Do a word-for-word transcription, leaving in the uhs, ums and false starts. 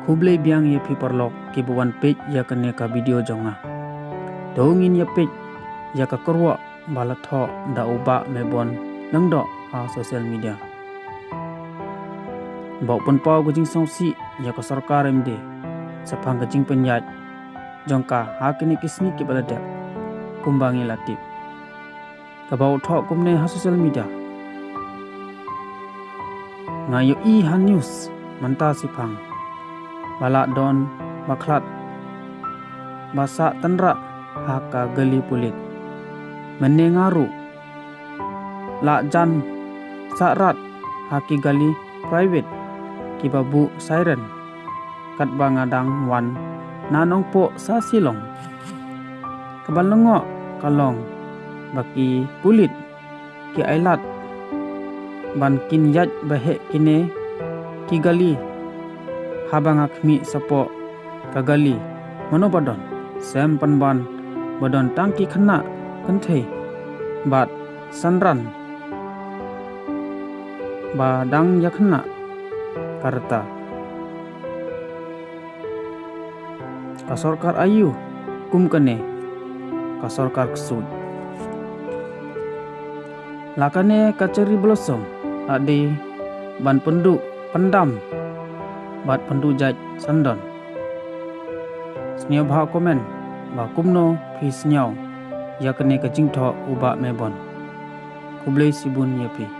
Khublei biang ïa phi paralok kiba wan peit ïa kane ka video jong nga. To ngin ïa peit ïa ka kyrwoh ba la thoh da u Bah Mebon Lyngdoh ha social media. Ba u pynpaw ka jingsngewsih ïa ka sorkar M D shaphang ka jingpynïaid jong ka ha kine ki sngi kiba la dep, kumba ngi la tip. Kaba u thoh kumne ha social media. Nga ïohi ha news mynta shiphang ba la don ba khlad ba sah tynrah ha ka gali pulit. Mynne nga ruh la jan sah rat ha ki gali private kiba buh siren katba nga dang wan na Nongpoh sha Shillong. Kaba lyngngoh ka long ba ki pulit ki ailad ban kin ïaid ba heh kine ki gali haba nga khmih shapoh ka gali mano ba don, shem pynban ba don tang ki khynnah kynthei bad synran ba dang ïa khynnah ka rta. Ka sorkar aïu kum kane, ka sorkar ksuid. La kane ka cherry blossom la dei ban pynduh pyndam bad pynduh jait syndon. Sngewbha comment ba kumno phi sngew ïa kane ka jingthoh u Bah Mebon. Khublei shibun ïa phi.